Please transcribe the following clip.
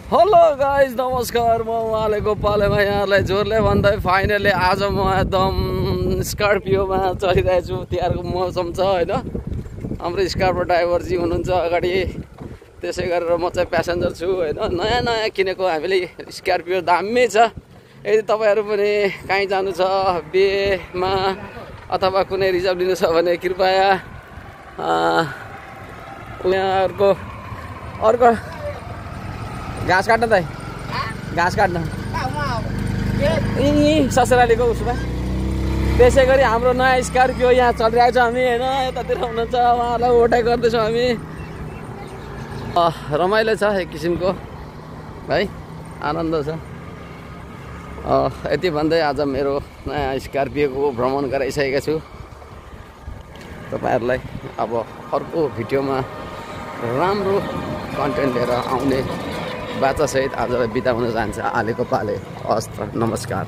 Hello guys नमस्कार म उहाँलेको पालेमा यहाँलाई जोरले भन्दै फाइनली आज म एकदम स्कर्पियोमा चलिरहेको छु। तिहारको मौसम छ होइन। हाम्रो स्कर्पियो ड्राइभरजी हुनुहुन्छ अगाडि, त्यसै गरेर म चाहिँ प्यासेन्जर छु होइन। नयाँ नयाँ किनेको हामीले स्कर्पियो दामी छ। यदि तपाईँहरू पनि कहीँ जानु छ बिहेमा अथवा कुनै रिजर्भ लिनु छ भने कृपया उहाँहरूको अर्को घाँस काट्न त घाँस काट्न ससुरालीको उसमा। त्यसै गरी हाम्रो नयाँ स्कर्पियो यहाँ चलिरहेको छ। हामी होइन यतातिर हुनुहुन्छ, उहाँहरूलाई ओटाइ गर्दैछौँ हामी। रमाइलो छ एक किसिमको है, आनन्द छ। यति भन्दै आज मेरो नयाँ स्कर्पियोको भ्रमण गराइसकेको छु तपाईँहरूलाई। अब अर्को भिडियोमा राम्रो कन्टेन्ट लिएर आउने बाचासहित आजलाई बिदा हुन जान्छ। आलेको पाले हस्त नमस्कार।